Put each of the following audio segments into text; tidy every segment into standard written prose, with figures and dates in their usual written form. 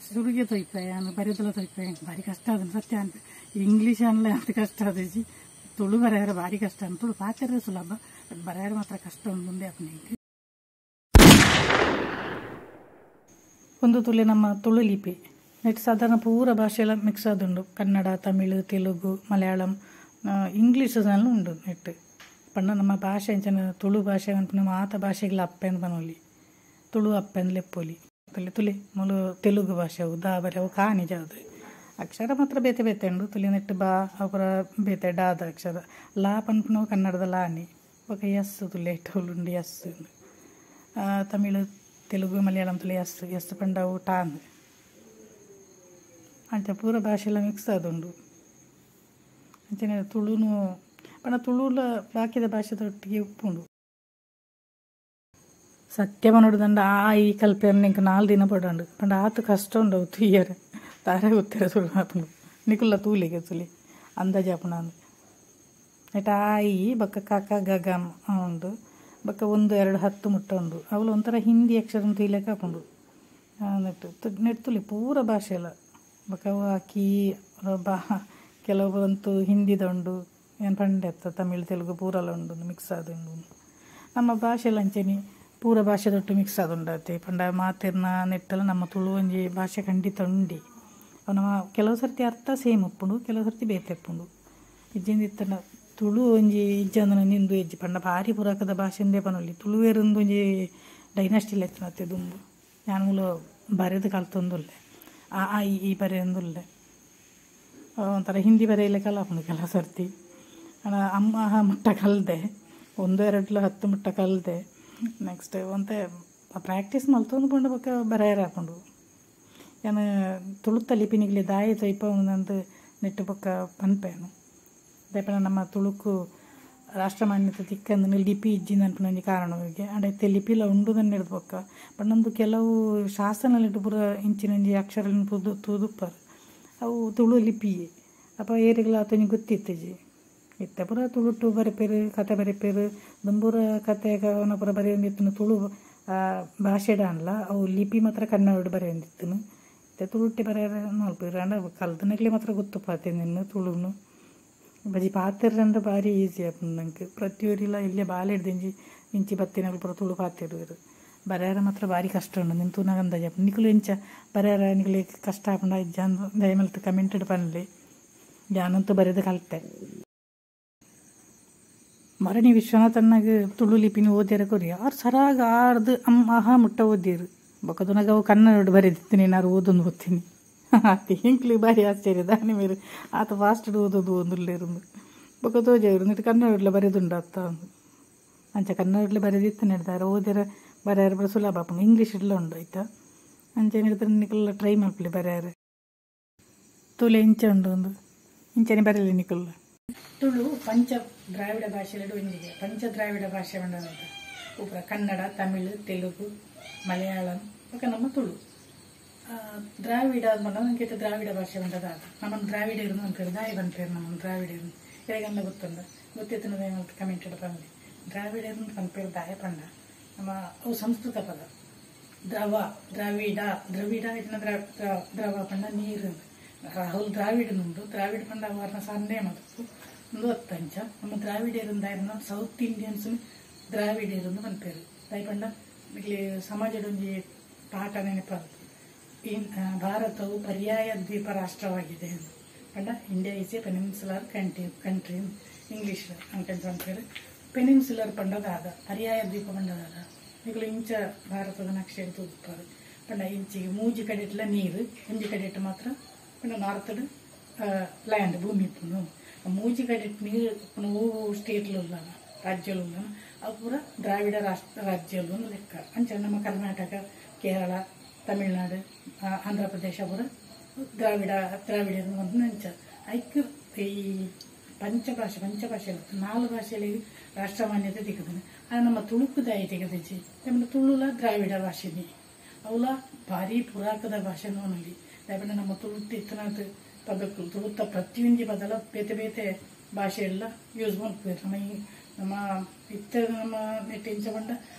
ಸುರುಗೆ ತೊಯ್ಪೆ ಯಾನು ಬರೆದಲ ತೊಯ್ಪೆ ಭಾರಿ ಕಷ್ಟ ಅದನ್ನು ಸತ್ಯ ಅಂತ ಇಂಗ್ಲೀಷ್ ಅನ್ಲೆ ಅಂತ ಕಷ್ಟ ಆದಿಜಿ ತುಳು ಬರೆಯರ ಭಾರಿ ಕಷ್ಟ ಅಂತ ತುಳು ಪಾತ್ರೆ ಸುಲಭ ಬಟ್ ಬರೆಯರ ಮಾತ್ರ ಕಷ್ಟ ಉಂಟು ಮುಂದೆ ಅಪ್ಪನಿಗೆ. ಒಂದು ತುಳಿ ನಮ್ಮ ತುಳು ಲಿಪಿ ನೆಟ್ ಸಾಧಾರಣ ಪೂರ ಭಾಷೆಲ್ಲ ಮಿಕ್ಸ್ ಆದುಂಡು ಕನ್ನಡ ತಮಿಳು ತೆಲುಗು ಮಲಯಾಳಂ ಇಂಗ್ಲೀಷ್ ಸಹ ಉಂಡು ನೆಟ್ ಪಂಡ ನಮ್ಮ ಭಾಷೆ ಅಂಚನೆ ತುಳು ಭಾಷೆ ನಮ್ಮ ಆತ ಭಾಷೆಗಳ ಅಪ್ಪೆಂದು ಬನೋಲಿ ತುಳು ಅಪ್ಪೆಂದು ಲೆಪ್ಪೋಲಿ ತುಳಿ ತುಳಿ ಮೂಲು ತೆಲುಗು ಭಾಷೆ ಅವು ದಾ ಬರೆ ಅವು ಕಾನಿಜ ಅದು ಅಕ್ಷರ ಮಾತ್ರ ಬೇತೆ ಬೇತೆ ಉಂಡು ತುಳಿ ನೆಟ್ಟು ಬಾ ಅವರ ಬೇತೆ ಡಾದ ಅಕ್ಷರ ಲಾ ಪನ್ಪುನವು ಕನ್ನಡದ ಲಾನಿ ಬೊಕ ಎಸ್ ತುಳಿ ಉಂಡು yes Tamil Telugu Malayalam Tulu yes yes ಪಂಡವು ಟಾನ್ ಅಂಚ ಪೂರ ಭಾಷೆಲ್ಲ ಮಿಕ್ಸ್ ಆದುಂಡು ಅಂಚನೆ ತುಳುನು ಪಂಡ ತುಳುಲ ಬಾಕಿದ ಭಾಷೆದೊಟ್ಟಿಗೆ ಉಪ್ಪುಂಡು. ಸತ್ಯ ಪನೊಡುದಂಡ ಆ ಈ ಕಲ್ಪೆಯನ್ನು ಇಂಕ 4 ದಿನ ಪಡಂಡು ಪಂಡ ಆತು ಕಷ್ಟ ಉಂಡವು ತುಯ್ಯರೆ ತಾರೆ ಗೊತ್ತಿರ ತುಳು ಆಪುಂಡು ನಿಕುಲ್ಲ ತೂಲಿಗೆ ತುಲಿ ಅಂದಾಜು ಆಪುಂಡು ಅಂದು ನೆಟ್ ಆ ಈ ಬೊಕ್ಕ ಕಾಕ ಗಗ ಉಂಡು ಬೊಕ್ಕ 1 2 10 ಮುಟ್ಟ ಉಂಡು ಅವಳು ಒಂಥರ ಹಿಂದಿ ಅಕ್ಷರ ತುಯ್ಲೆಕ್ಕ ಆಪುಂಡು ನೆಟ್ಟು ನೆಟ್ ತುಲಿ ಪೂರ ಭಾಷೆ ಎಲ್ಲ ಬೊಕ್ಕ ಅವು ಕೀ ಬಾ ಕೆಲವು ಹಿಂದಿದ ಉಂಡು ಏನು ಪಂಡೆ ತಮಿಳು ತೆಲುಗು ಪೂರಲ್ಲ ಉಂಡು ಮಿಕ್ಸ್ ಆದುಂಡು ನಮ್ಮ ಭಾಷೆಲ್ಲ ಅಂಚೆನಿ ಪೂರ ಭಾಷೆದೊಟ್ಟು ಮಿಕ್ಸ್ ಆದುಂಡತೆ ಪಂಡ ಮಾತಿರ್ನ ನೆಟ್ಟಲ್ಲ ನಮ್ಮ ತುಳು ಒಂಜಿ ಭಾಷೆ ಖಂಡಿತ ಉಂಡಿ ಅವು ನಮ್ಮ ಕೆಲವು ಸರ್ತಿ ಅರ್ಥ ಸೇಮ್ ಉಪ್ಪುಂಡು ಕೆಲವು ಸರ್ತಿ ಬೇತೆ ಉಪ್ಪುಂಡು ಇಜ್ಜಿಂದಿತ್ತನ ತುಳು ಒಂಜಿ ಇಜ್ಜಂದನ ನಿಂದು ಹೆಜ್ಜೆ ಪಂಡ ಭಾರಿ ಪುರಾಕದ ಭಾಷೆಂದೇ ಪನೊಲಿ ತುಳುವೇರೊಂದು ಒಂಜಿ ಡೈನಾಸ್ಟಿಲ್ ಎತ್ತನತ್ತೆ ದುಂಬು ನಾನು ಮೂಲ ಬರೆದು ಕಲ್ತೊಂದುಲ್ಲೆ ಆ ಆ ಈ ಬರೆಯೊಂದುಲ್ಲೆ ಒಂಥರ ಹಿಂದಿ ಬರೆಯಲಿಕ್ಕಲ್ಲ ಆಪುಂಡು ಕೆಲವು ಸರ್ತಿ ಅಮ್ಮ ಮುಟ್ಟ ಕಲ್ದೆ 1 2 10 ಮುಟ್ಟ ಕಲ್ದೆ ನೆಕ್ಸ್ಟ್ ಒಂತೆ ಪ್ರಾಕ್ಟೀಸ್ ಮಲ್ತೊಂದು ಪಂಡ ಬೊಕ್ಕ ಬರೆಯರ ಆಪುಂಡು ಯಾನ್ ತುಳುತ್ತ ಲಿಪಿನಿಗ್ಲೆ ದಾಯಿ ತೊಯ್ಪ ಒಂದಂದು ನೆಟ್ಟು ಬೊಕ್ಕ ಪನ್ಪೇನು ದಾಯೆ ನಮ್ಮ ತುಳುಕು ರಾಷ್ಟ್ರ ಮಾನ್ಯತೆ ತಿಕ್ಕಂದು ಲಿಪಿ ಇಜ್ಜಿಂದ ಅನ್ಪುನ ಒಂಜಿ ಕಾರಣ ಹೋಗಿ ಅಂಡ ಇತ್ತೆ ಲಿಪಿಲ ಉಂಡು ಹಿಡ್ದು ಬೊಕ್ಕ ಪಂಡೊಂದು ಕೆಲವು ಶಾಸನಲಿಟ್ಟು ಪೂರ ಇಂಚಿನ ಒಂಜಿ ಅಕ್ಷರలను ಪುದು ತೂದುಪ್ಪರು ಅವು ತುಳು ಲಿಪಿಯೇ ಅಪ್ಪ ಏರಿಗ್ಲ ಆತೊಂಜಿ ಗೊತ್ತಿತ್ತಿಜಿ ಇತ್ತೆ ಪೂರ ತುಳುಟು ಬರೆಪೇರು ಕತೆ ಬರೆಪೇರು ದುಂಬೂರ ಕತೆ ಕವನ ಪೂರ ಬರೆಯೊಂದಿತ್ತುನು ತುಳು ಭಾಷೆಡ ಅನ್ಲ ಅವು ಲಿಪಿ ಮಾತ್ರ ಕನ್ನಡ ಬರೆಯೊಂದಿತ್ತುನು ಇತ್ತೆ ತುಳುಟ್ಟಿ ಬರೆಯರ ಮಲ್ಪೇರು ಅಂಡ ಕಲ್ತನಗ್ಲೆ ಮಾತ್ರ ಗೊತ್ತುಪಾತೆ ನಿನ್ನ ತುಳುನು ಬಜಿ ಪಾತೆರಂದ್ರೆ ಭಾರಿ ಈಸಿ ಆಪುಂಡು ನಂಗೆ ಪ್ರತಿಯೊರಿಲ ಇಲ್ಲೇ ಬಾಲೆಡ್ದಿಂಜಿ ಇಂಚಿ ಬತ್ತಿನಗಳು ಪೂರ ತುಳು ಪಾತೆರುವೆರು ಬರೆಯರ ಮಾತ್ರ ಭಾರಿ ಕಷ್ಟ ಉಂಡು ನಿನ್ನ ತೂನಗ ಅಂದಾಜು ಆಪುಂಡು ನಿಕುಲು ಇಂಚ ಬರೆಯರ ನಿಕುಲು ಕಷ್ಟ ಆಪುಂಡು ಇಜ್ಜ ದಯಮಲ್ತ್ ಕಮೆಂಟೆಡ್ ಪನ್ಲೆ ಯಾನಂತೂ ಬರೆದು ಕಲ್ತೆ. ಮರಣಿ ವಿಶ್ವನಾಥನ್ನಾಗ ತುಳು ಲಿಪಿನ ಓದ್ಯಾರ ಕೊರಿ ಆರು ಸರಾಗ ಆರ್ದು ಅಮ್ಮ ಅಹ ಮುಟ್ಟ ಓದಿರು ಬೊಕ್ಕದುನಾಗ ಅವು ಕನ್ನಡ ಬರೆದಿತ್ತೀನಿ ನಾನು ಓದೊಂದು ಓದ್ತೀನಿ ಆತ ಎಂಕ್ಲಿ ಭಾರಿ ಆಶ್ಚರ್ಯ ದಾನಿ ಮೇರು ಆತ ಫಾಸ್ಟ್ ಓದೋದು ಒಂದುಲ್ಲೇರುಂದು ಬೊಕ್ಕ ತೋಜವರು ನೆಟ್ಟು ಕನ್ನಡಲ ಬರೆದುಂಡು ಅತ್ತ ಒಂದು ಅಂಚ ಕನ್ನಡಲೆ ಬರೆದಿತ್ತು ನೆಡ್ದಾರೆ ಓದಿರ ಬರೆಯಾರ ಬರ ಸುಲಭ ಆಪುಂಡು ಇಂಗ್ಲೀಷ್ ಇಡ್ಲ ಉಂಡು ಆಯ್ತಾ ಅಂಚ ಏನಿಡ್ತಾರೆ ನಿಕುಲ್ಲ ಟ್ರೈ ಮಲ್ಪಲಿ ಬರೆಯಾರ ತುಲೆ ಇಂಚ ಉಂಡು ಒಂದು ಇಂಚನೆ ಬರೆಯಲಿ ನಿಕುಲ್ಲ. ತುಳು ಪಂಚ ದ್ರಾವಿಡ ಭಾಷೆಲೆಡು ಒಂಜಿಗೆ ಪಂಚ ದ್ರಾವಿಡ ಭಾಷೆ ಪಂಡ ಉಪ್ರ ಕನ್ನಡ ತಮಿಳು ತೆಲುಗು ಮಲಯಾಳಂ ಬೊಕ್ಕ ನಮ್ಮ ತುಳು ದ್ರಾವಿಡ ಪಂಡ ನಂಗೆ ದ್ರಾವಿಡ ಭಾಷೆ ಪಂಡದ ನಮ್ಮನ್ನು ದ್ರಾವಿಡ ಇರು ಅನ್ಪೇರು ದಾಯಿ ಪನ್ಪೇರು ನಮ್ಮನ್ನು ದ್ರಾವಿಡ ಇರು ಎರೆಗಂಡ ಗೊತ್ತುಂಡ ಗೊತ್ತಿತ್ತನ ಕಮೆಂಟ್ ಪನ್ಲೆ ದ್ರಾವಿಡ ಪನ್ಪೇರು ದಾಯ ಪಂಡ ನಮ್ಮ ಅವು ಸಂಸ್ಕೃತ ಪದ ದ್ರವ ದ್ರಾವಿಡ ದ್ರವಿಡ ಇದನ್ನ ದ್ರವ ಪಂಡ ನೀರು ರಾಹುಲ್ ದ್ರಾವಿಡನುಂಡು ದ್ರಾವಿಡ ಪಂಡ ವರ್ಣ ಸನ್ನೆ ಮತ್ತು ಒಂದು ಅತ್ತಂಚ ನಮ್ಮ ದ್ರಾವಿಡಿಯರಿಂದ ಸೌತ್ ಇಂಡಿಯನ್ಸ್ ದ್ರಾವಿಡಿಯರು ಪನ್ಪೇರು ದಾಯಿ ಪಂಡ ಇಲ್ಲಿ ಸಮಾಜದ ಒಂಜಿ ಪಾಠ ನೆನಪಾಗ್ತದೆ ಭಾರತವು ಪರ್ಯಾಯ ದ್ವೀಪ ರಾಷ್ಟ್ರವಾಗಿದೆ ಪಂಡ India is a peninsular country English ಅಂಕಂಚ ಪನ್ಪೇರು ಪೆನಿನ್ಸುಲರ್ ಪಂಡದಾದ ಪರ್ಯಾಯ ದ್ವೀಪ ಪಂಡದಾದ ನಿಕುಲು ಇಂಚ ಭಾರತದ ನಕ್ಷೆ ತೂಪಾರು ಪಂಡ ಇಂಚಿಗೆ ಮೂಜಿ ಕಡೆಟ್ಲ ನೀರು ಒಂಜಿ ಕಡೆಟ್ ಮಾತ್ರ ಪಂಡ ನಾರ್ತ್ ಲ್ಯಾಂಡ್ ಭೂಮಿ ಇಪ್ಪುಂಡು ಮೂಜಿ ಕಡೆಟ್ ನೀರು ಓ ಸ್ಟೇಟ್ಲು ಉಲ್ಲನ ರಾಜ್ಯಲು ಉಲ್ಲನ ಅವು ಪೂರ ದ್ರಾವಿಡ ರಾಷ್ಟ್ರ ರಾಜ್ಯಲು ಲೆಕ್ಕ ಅಂಚ ನಮ್ಮ ಕರ್ನಾಟಕ ಕೇರಳ ತಮಿಳುನಾಡು ಆಂಧ್ರ ಪ್ರದೇಶ ಪೂರ ದ್ರಾವಿಡ ದ್ರಾವಿಡ ಒಂದು ಅಂಚ ಐಕ್ ಈ ಪಂಚಭಾಷೆ ಪಂಚಭಾಷೆ 4 ಭಾಷೆಯಲ್ಲಿ ರಾಷ್ಟ್ರ ಮಾನ್ಯತೆ ತಿಕ್ಕುದು ಅದು ನಮ್ಮ ತುಳುಕು ದಾಯಿ ತೆಗೆದಿಜ್ಜಿ ನಮ್ಮ ತುಳುಲ ದ್ರಾವಿಡ ಭಾಷೆನಿ ಅವಲ ಭಾರಿ ಪುರಾಕದ ಭಾಷೆ ನೋನಲ್ಲಿ ದಾಯಪಂಡ ನಮ್ಮ ತುಳುಟ್ಟು ಇತ್ತನಾದ ಪದಕ್ಕೂ ತುಳುತ್ತ ಪ್ರತಿಯೊಂಜಿ ಪದಲ ಬೇತೆ ಬೇತೆ ಭಾಷೆ ಎಲ್ಲ ಯೂಸ್ ಮಾಡ್ತೀವಿ ನಮ್ಮ ನಮ್ಮ ಇತ್ತ ನಮ್ಮ ನೆಟ್ಟು ಇಂಚ ಪಂಡ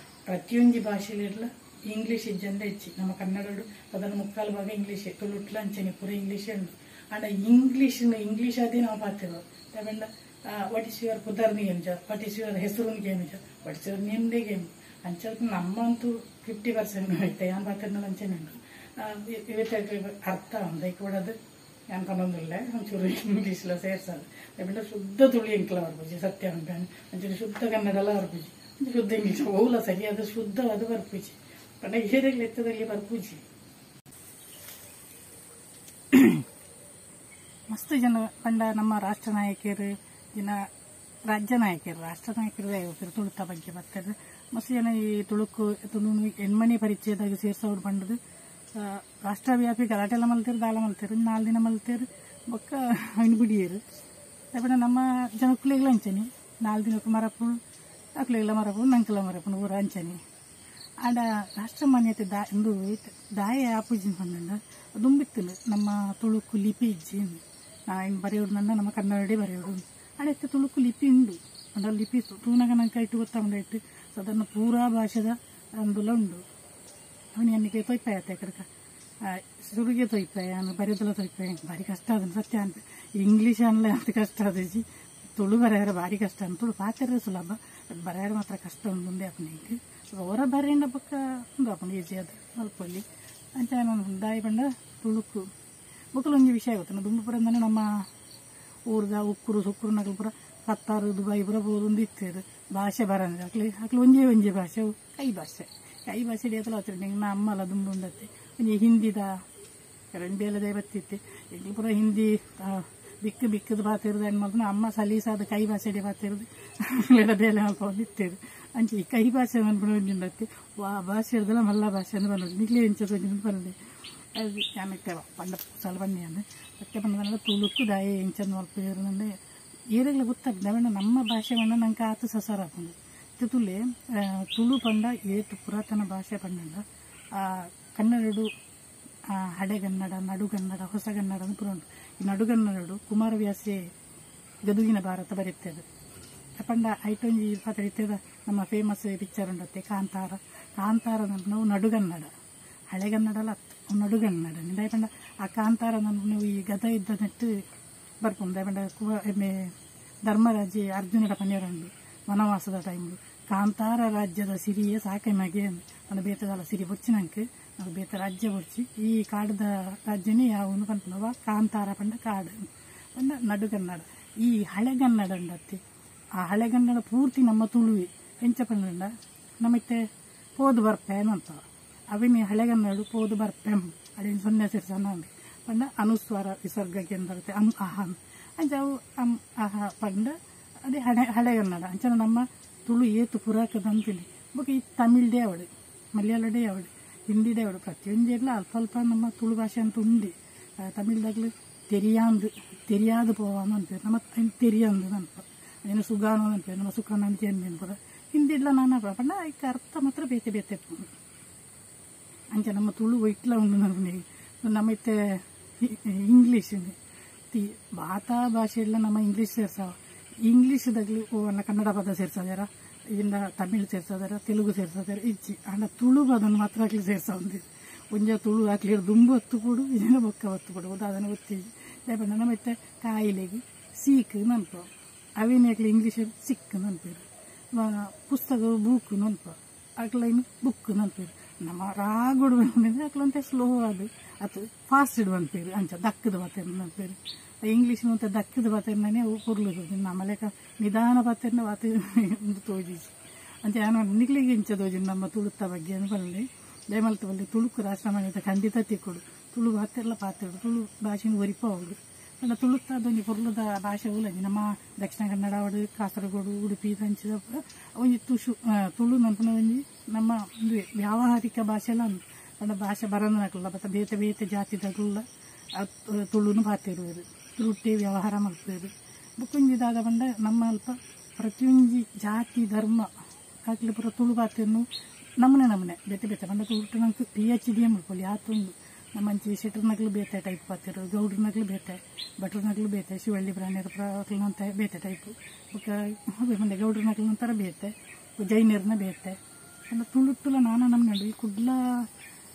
ಪ್ರತಿಯೊಂಜಿ ಭಾಷೆಯಲ್ಲಿ ಇಂಗ್ಲೀಷ್ ಇಜ್ಜಂದೆ ಇಚ್ಚಿ ನಮ್ಮ ಕನ್ನಡಡು ಅದನ್ನು ಮುಕ್ಕಾಲು ಭಾಗ ಇಂಗ್ಲೀಷೇ ತುಳುಟ್ಲ ಅಂಚನೆ ಪೂರ ಇಂಗ್ಲೀಷೇ ಉಂಡು ಆಂಡ ಇಂಗ್ಲೀಷ್ ಇಂಗ್ಲೀಷ್ ಅದೇ ನಾವು ಪಾತಿರೋ ತಗೊಂಡ what is your ಪುದರ್ನಿ ಗೇಮ್ಜ what is your ಹೆಸರು ಗೇಮ್ಜ what is your ನೇಮ್ದೇ ಗೇಮ್ ಅಂಚ ನಮ್ಮಂತೂ 50% ಐತೆ ಯಾನ್ ಪಾತಿರ್ನಲ್ಲ ಅಂಚನೆ ಉಂಡು ಇವತ್ತೆ ಅರ್ಥ ಉಂಡು ಐಕ್ ಕೊಡೋದು ಯಾನ್ ಪನ್ನೊಂದಿಲ್ಲ ಒಂಚೂರು ಇಂಗ್ಲೀಷ್ಲ ಸೇರ್ಸದು ದಯಪಂಡ ಶುದ್ಧ ತುಳಿ ಎಂಕ್ಲ ಬರ್ಪುಜಿ ಸತ್ಯ ಉಂಟು ಅಂಚನೆ ಶುದ್ಧ ಕನ್ನಡಲ ಬರ್ಪುಜಿ ಶುದ್ಧ ಇಂಗ್ಲೀಷ್ ಓಲ ಸರಿಯಾದ ಶುದ್ಧವಾದ ಬರ್ಪುಜಿ ಪಂಡ ಏರೆಗ್ಲ ಎತ್ತದಲ್ಲಿ ಬರ್ಪುಜಿ ಮಸ್ತ್ ಜನ ಪಂಡ ನಮ್ಮ ರಾಷ್ಟ್ರ ನಾಯಕರು ಜನ ರಾಜ್ಯ ನಾಯಕರು ರಾಷ್ಟ್ರ ನಾಯಕರು ತುಳುತ ಬಗ್ಗೆ ಬರ್ತಾರೆ ಮಸ್ತ್ ಜನ ಈ ತುಳುಕು ತುಳು ಎಣ್ಮನೆ ಪರಿಚಯದಾಗ ಸೇರ್ಸವ್ರು ಪಂಡದು ರಾಷ್ಟ್ರವ್ಯಾಪಿ ಗಲಾಟೆಲ್ಲ ಮಲ್ತೇರು ದಾಳ ಮಲ್ತೇರು 4 ದಿನ ಮಲ್ತೇರು ಬೊಕ್ಕ ಅವನು ಬಿಡಿಯರು ದಯಪಂಡ ನಮ್ಮ ಜನಕ್ಕುಲೆಗ್ಲ ಅಂಚನಿ 4 ದಿನಕ್ಕೆ ಮರಪುಣು ಅಕ್ಲೆಗ್ಲ ಮರಪುಣು ನಂಕಲ ಮರಪುಣು ಊರ ಅಂಚನಿ ಆಂಡ ರಾಷ್ಟ್ರ ಮಾನ್ಯತೆ ದಾ ಇಂದು ದಾಯ ಆಪುಜಿನ ಪಂಡ ದುಂಬಿತ್ತು ನಮ್ಮ ತುಳುಕು ಲಿಪಿ ಇಜ್ಜಿ ಇನ್ನು ಬರೆಯೋಡು ನನ್ನ ನಮ್ಮ ಕನ್ನಡೇ ಬರೆಯೋಡು ಆಂಡ ಇತ್ತೆ ತುಳುಕು ಲಿಪಿ ಉಂಡು ಅಂಡ ಲಿಪಿ ತೂನಗ ನಂಗೆ ಇಟ್ಟು ಗೊತ್ತಾಗುಂಡು ಇಟ್ಟು ಸಾಧಾರಣ ಪೂರಾ ಭಾಷೆದ ಅಂದುಲ ಉಂಡು ಅವನಿಗೆ ಅನ್ನಿಗೆ ತೊಯ್ಪಾಯತ್ತೆ ಕಡಕ ಸುರುಗೆ ತೊಯ್ಪಾಯ ಬರೆಯೋದೆಲ್ಲ ತೊಯ್ಪಾಯ ಭಾರಿ ಕಷ್ಟ ಅದನ್ನು ಸತ್ಯ ಅಂತ ಇಂಗ್ಲೀಷ್ ಅನ್ಲೆ ಅಂತ ಕಷ್ಟ ಅದ ತುಳು ಬರೆಯಾರ ಭಾರಿ ಕಷ್ಟ ಅಂತ ತುಳು ಪಾತ್ರೆ ಸುಲಭ ಬರೆಯಾರ ಮಾತ್ರ ಕಷ್ಟ ಉಂಡು ಮುಂದೆ ಅಪ್ಪನಿಗೆ ಅವರ ಬರೆಯಂಡ ಪಕ್ಕ ಒಂದು ಅಪ್ಪನ ಈಜಿ ಅದು ಮಲ್ಪಲ್ಲಿ ಅಂತ ನಾನು ದಾಯಿ ಪಂಡ ತುಳುಕು ಬೊಕ್ಕಲು ಒಂಜಿ ವಿಷಯ ಗೊತ್ತ ದುಂಬುಪುರ ಅಂದ್ರೆ ನಮ್ಮ ಊರ್ದ ಉಕ್ಕುರು ಸುಕ್ಕುರು ನಗಲು ಪುರ ಕತ್ತಾರು ದುಬೈ ಪುರ ಪೋದೊಂದು ಇತ್ತೇರು ಭಾಷೆ ಬರಂದ್ರೆ ಅಕ್ಲಿ ಅಕ್ಲು ಒಂಜೇ ಒಂಜಿ ಭಾಷೆ ಕೈ ಭಾಷೆ ಕೈ ಭಾಷೆ ಹಿಡಿಯತ್ತಲ್ಲ ಹೊತ್ತಿರ ಅಮ್ಮಲ್ಲ ದುಂಬುಂಡತ್ತೆ ಒಂಜಿ ಹಿಂದಿದ ಬೇಲದೇ ಬತ್ತಿತ್ತೆ ಎಂಗ್ಲು ಪೂರ ಹಿಂದಿ ಬಿಕ್ಕು ಬಿಕ್ಕದ ಬಾತಿರೋದು ಏನು ಮಾಡ್ತಾನೆ ಅಮ್ಮ ಸಲೀಸಾದ ಕೈ ಭಾಷೆ ಹಿಡಿಯ ಬಾತಿರೋದು ಬೇಲೆ ಮಲ್ಪೊಂದು ಇತ್ತೇರು ಅಂಚೆ ಈ ಕೈ ಭಾಷೆ ಅನ್ಕೊಂಡು ಒಂಜಿ ವಾ ಭಾಷೆ ಹಿಡ್ದಲ್ಲ ಮಲ್ಲ ಭಾಷೆ ಅಂದ್ರೆ ಬಂದು ನಿಗ್ಲೇ ಎಂಚ ಬಂದೆ ಅದು ಆಮೇಲೆ ಪಂಡ ಸಲ ಬನ್ನಿ ಸತ್ಯ ಪಂಡದಲ್ಲ ತುಳುಕು ದಾಯ ಎಂಚಂದು ಮಲ್ಪ ಇರೋದಂದ್ರೆ ಏರೆಗ್ಲ ಗೊತ್ತಾಗ್ತದೆ ನಮ್ಮ ಭಾಷೆ ಪಂಡ ನಂಗೆ ಆತು ಸಸಾರ ಹಾಕೊಂಡು ತುಲೆ ತುಳು ಪಂಡ ಏತು ಪುರಾತನ ಭಾಷೆ ಪಂಡ ಕನ್ನಡಡು ಹಳೆಗನ್ನಡ ನಡುಗನ್ನಡ ಹೊಸಗನ್ನಡ ಅಂತ ಪುರ ಉಂಟು. ಈ ನಡುಗನ್ನಡಡು ಕುಮಾರವ್ಯಾಸೆ ಗದುಗಿನ ಭಾರತ ಬರೀತದೆ ಪಂಡ ಐಟೊಂಜಿ ಪಾತ್ರ ನಮ್ಮ ಫೇಮಸ್ ಪಿಕ್ಚರ್ ಉಂಡತ್ತೆ ಕಾಂತಾರ. ಕಾಂತಾರ ನಾವು ನಡುಗನ್ನಡ, ಹಳೆಗನ್ನಡಲ್ಲ ನಡುಗನ್ನಡ. ದಯಪಂಡ ಆ ಕಾಂತಾರ ನಾವು ಈ ಗದ ಇದ್ದ ನೆಟ್ಟು ಬರ್ಪುಂಡು. ದಯಪಂಡ ಧರ್ಮರಾಜೆ ಅರ್ಜುನಡ ಪನ್ನೆರಡು ವನವಾಸದ ಟೈಮ್ ಕಾಂತಾರ ರಾಜ್ಯದ ಸಿರಿಯೇ ಸಾಕೈ ಮಗೆ ಅಂದ್ ಬೇತದಲ್ಲ ಸಿರಿ ಬೊಚ್ಚಿನಂಕ್ ನಾವು ಬೇತ ರಾಜ್ಯ ಬೊಚ್ಚಿ ಈ ಕಾಡದ ರಾಜ್ಯನೇ ಯಾವನು ಪನ್ಪುನವ ಕಾಂತಾರ ಪಂಡ ಕಾಡು ಪಂಡ ನಡುಗನ್ನಡ. ಈ ಹಳೆಗನ್ನಡ ಉಂಡತ್ತಿ ಆ ಹಳೆಗನ್ನಡ ಪೂರ್ತಿ ನಮ್ಮ ತುಳುವೆ ಎಂಚ ಪಂಡ ನಮ್ಮತ್ತೆ ಪೋದು ಬರ್ಪೇನ್ ಅಂತ ಅವಿನಿ ಹಳೆಗನ್ನಡ ಪೋದು ಬರ್ಪೆಂ ಅದೇನು ಸೊನ್ನೆ ಸೇರ್ಸನ ಪಂಡ ಅನುಸ್ವಾರ ವಿಸರ್ಗಕ್ಕೆ ಬರುತ್ತೆ ಅಂ ಅಹ ಅಂಚ ಅವು ಅಂ ಅಹ ಪಂಡ ಅದೇ ಹಳೆಗನ್ನಡ. ಅಂಚನ ನಮ್ಮ ತುಳು ಏತು ಪುರಾಕದಂತಿಲ್ಲಿ ಬೊಕ ಈ ತಮಿಳ್ದೇ ಅವಳು, ಮಲಯಾಳಡೇ ಅವಳು, ಹಿಂದಿಡೇ ಅವಳು, ಪ್ರತಿಯೊಂದೆಲ್ಲ ಅಲ್ಪ ಅಲ್ಪ ನಮ್ಮ ತುಳು ಭಾಷೆ ಅಂತ ಉಂಡು. ತಮಿಳ್ದಾಗ್ಲು ತೆರಿಯಾಂದು ತೆರಿಯಾದ ಪೋವಾನು ಅನ್ಪೇರು ನಮ್ಮ ತೆರಿಯಾಂದು ಅನ್ಪ ಏನು ಸುಗಾನು ಅನ್ಪೇರು ನಮ್ಮ ಸುಖಾನ ಅಂತ ಏನು ಹಿಂದಿಡ್ಲ ನಾನಾ ಪಂಡ ಐಕ್ ಅರ್ಥ ಮಾತ್ರ ಬೇತೆ ಬೇತೆ ಅಂಚ ನಮ್ಮ ತುಳು ಒಯ್ಟ್ಲ ಉಂಡು ನನಗೆ. ನಮ್ಮ ಇತ್ತೆ ಇಂಗ್ಲೀಷ್ ಬಾತಾ ಭಾಷೆ ಎಲ್ಲ ನಮ್ಮ ಇಂಗ್ಲೀಷ್ ಸೇರ್ಸಾವ. ಇಂಗ್ಲೀಷ್ದಾಗ್ಲಿ ಕನ್ನಡ ಪದ ಸೇರ್ಸದಾರ, ಇಂದ ತಮಿಳ್ ಸೇರ್ಸದಾರ, ತೆಲುಗು ಸೇರ್ಸದಾರ ಇಜ್ಜಿ. ಅಂಡ ತುಳು ಪದನ್ನು ಮಾತ್ರ ಹಾಕ್ಲಿ ಸೇರ್ಸ ಒಂಜ ತುಳು ಹಾಕ್ಲಿ ದುಂಬು ಹೊತ್ತು ಕೊಡು ಇದನ್ನ ಬೊಕ್ಕ ಹೊತ್ತು ಕೊಡು ಅದನ್ನು ಗೊತ್ತಿಜ್ಜಿ. ದಯಪಂಡ ನಮ್ಮ ಇತ್ತೆ ಕಾಯಿಲೆಗೆ ಸೀಕ್ ನನ್ಪ ಅವೇನು ಹಾಕ್ಲಿ ಇಂಗ್ಲೀಷ್ ಸಿಕ್ ನನ್ಪೇರು, ಪುಸ್ತಕ ಬೂಕು ನನ್ಪ ಅಕ್ಲೈನು ಬುಕ್ ನನ್ಪೇರು. ನಮ್ಮ ರಾಗುಡು ಬಂದ್ರೆ ಅಕ್ಲಂತೆ ಸ್ಲೋ ಅದು ಅದು ಫಾಸ್ಟ್ ಇಡುವಂತೇರು ಅಂಚ ದಕ್ಕದ ಬಾತೇರು ನನ್ಪೇರು. ಇಂಗ್ಲೀಷ್ ಅಂತ ದಕ್ಕದ ಬಾತೇರ್ನೇ ಪೊರ್ಲು ನಮ್ಮಲೆಕ ನಿಧಾನ ಬಾತೇರ್ನ ಬಾತೆ ತೋಜಿಸಿ ಅಂಚ ನಾನು ನಿಗ್ಲಿಗೆ ಇಂಚ ತೋಜಿ ನಮ್ಮ ತುಳುತ್ತ ಬಗ್ಗೆ ಅನ್ಬಲ್ಲೆ ದಯಮಲ್ತ ಬಲ್ಲೆ ತುಳುಕು ರಾಷ್ಟ್ರಮಾನ್ಯತೆ ಖಂಡಿತ ತಿಕ್ಕೊಡು. ತುಳು ಬಾತೆರ್ಲ ಪಾತೆರು ತುಳು ಭಾಷೆನ ಒರಿಪ ಹೋಗುದು ಅಂಡ ತುಳುತ್ತ ಅದೊಂಜಿ ಪೊರ್ಲುದ ಭಾಷೆ ಉಲಂಜಿ ನಮ್ಮ ದಕ್ಷಿಣ ಕನ್ನಡ ಅವಡು ಕಾಸರಗೋಡು ಉಡುಪಿ ಅಂಚಿದ ಒಂಜಿ ತುಷು ತುಳು ನನ್ಪುನ ಒಂಜಿ ನಮ್ಮ ಒಂದು ವ್ಯಾವಹಾರಿಕ ಭಾಷೆ ಎಲ್ಲ ಉಂಡು. ಅಂಡ ಭಾಷೆ ಬರಂದನಕಲ್ಲ ಬತ್ತ ಬೇತೆ ಬೇತೆ ಜಾತಿದಗುಲ್ಲ ತುಳುನು ಪಾತಿರುವರು ತುಳುಟ್ಟೆ ವ್ಯವಹಾರ ಮಲ್ಪೇರು. ಬೊಕ್ಕೊಂಜಿ ದಾದ ಪಂಡ ನಮ್ಮ ಅಲ್ಪ ಪ್ರತಿಯೊಂಜಿ ಜಾತಿ ಧರ್ಮ ಹಾಕ್ಲಿ ಪೂರ ತುಳು ಪಾತೆರ್ನು ನಮನೆ ನಮನೆ ಬೇತೆ ಬೇತೆ ಪಂಡ ತುಳುಟು ನಂಗೆ PhD ಮಲ್ಪೊಲಿ ಆತುಂಡು. ನಮ್ಮ ಶೆಟ್ರನಕ್ಲು ಬೇತೆ ಟೈಪ್ ಪಾತೆರು, ಗೌಡ್ರನಕ್ಲು ಬೇತೆ, ಭಟ್ರನಕ್ಲು ಬೇತೆ, ಶಿವಳ್ಳಿ ಬ್ರಾಹ್ಮಣರ ಬೇತೆ ಟೈಪು, ಬೊಕ್ಕ ಮಂಡೆ ಗೌಡ್ರನಕ್ಲು ಒಂಥರ ಬೇತೆ, ಜೈನರ್ನ ಬೇತೆ, ಪಂಡ ತುಳುಟ್ಟುಲ ನಾನ ನಮ್ನಂಡು ಈ ಕುಡ್ಲ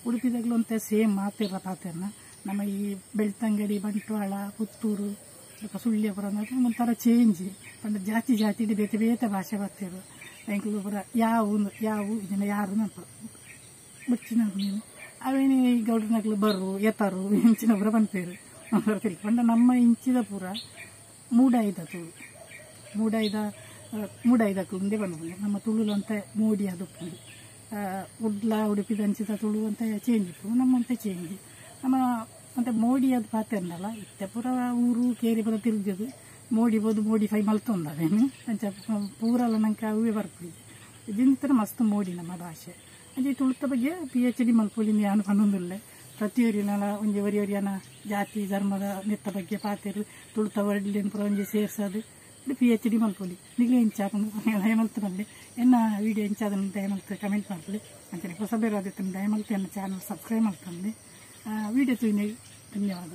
ಉಡುಪಿದಾಗಲೂ ಅಂತ ಸೇಮ್ ಮಾತೆರ್ರ ಪಾತೆರ್ನ. ನಮ್ಮ ಈ ಬೆಳ್ತಂಗಡಿ, ಬಂಟ್ವಾಳ, ಪುತ್ತೂರು ಬೊಕ ಸುಳ್ಯ ಪೂರ ಒಂಥರ ಚೇಂಜ್. ಪಂಡ ಜಾತಿ ಜಾತಿ ಬೇತೆ ಬೇತೆ ಭಾಷೆ ಬರ್ತಿರು. ಎಂಕ್ಲು ಪೂರ ಯಾವು ಯಾವು ಇದನ್ನ ಯಾರು ನಲ್ಪ ಬಚ್ಚಿನ ಅವೇನೇ ಗೌಡ್ರನಕ್ಲು ಬರು ಎತ್ತರು ಇಂಚಿನ ಪೂರ ಪನ್ಪೇರು. ಪಂಡ ನಮ್ಮ ಇಂಚಿದ ಪೂರ ಮೂಡಾಯಿದ ತುಳು, ಮೂಡಾಯಿದ ಮೂಡಾಯಿದಕ್ಲು ಉಂದೇ ಪನ್ಪುಂಡು. ನಮ್ಮ ತುಳುಲು ಅಂತ ಮೋಡಿ ಅದು ಉಪ್ಪುಂಡು. ಉಡ್ಲ ಉಡುಪಿದ ಅಂಚಿದ ತುಳು ಅಂತ ಚೇಂಜ್ ಇಪ್ಪು, ನಮ್ಮಂತೆ ಚೇಂಜ್. ನಮ್ಮ ಅಂತ ಮೋಡಿ ಅದು ಪಾತೆರ್ನಲ್ಲ ಇತ್ತೆ ಪೂರ ಊರು ಕೇರಿ ಪೂರ ತಿರುಗದು ಮೋಡಿ ಬೋದು ಮೋಡಿಫೈ ಮಲ್ತೊಂದು ಅವೇನು ಅಂಚ ಪೂರಲ ನಂಗೆ ಅವೇ ಬರ್ಪುಜಿ. ಜಿಂತರ ಮಸ್ತ್ ಮೋಡಿ ನಮ್ಮ ಭಾಷೆ. ಅಂಚ ಈ ತುಳುತ ಬಗ್ಗೆ PhD ಮಲ್ಪೊಲಿ ಯಾನು ಪನೊಂದುಲ್ಲೆ. ಪ್ರತಿಯೊರಿನಲ ಒಂಜಿ ಒರಿ ಒರಿಯನ ಜಾತಿ ಧರ್ಮದ ನೆತ್ತ ಬಗ್ಗೆ ಪಾತೆರು ತುಳುತ ವರ್ಡ್ಲಿನ್ ಪೂರ ಒಂಜಿ ಸೇರ್ಸದು PhD ಮಲ್ಪೊಲಿ. ನಿಗ್ಲೆ ಇಂಚ ದಯಮಲ್ತು ಎನ್ನ ವಿಡಿಯೋ ಇಂಚಾದನ್ನು ದಯಮಲ್ತು ಕಮೆಂಟ್ ಮಲ್ಪೊಲಿ. ಅಂಚನೆ ಹೊಸಬೇರಾದಿತ್ತು ದಯಮಲ್ತು ಎನ್ನ ಚಾನಲ್ ಸಬ್ಸ್ಕ್ರೈಬ್ ಮಲ್ತೊಂದು ವಿಡಿಯೋ ತೂಯಿನ ಧನ್ಯವಾದ.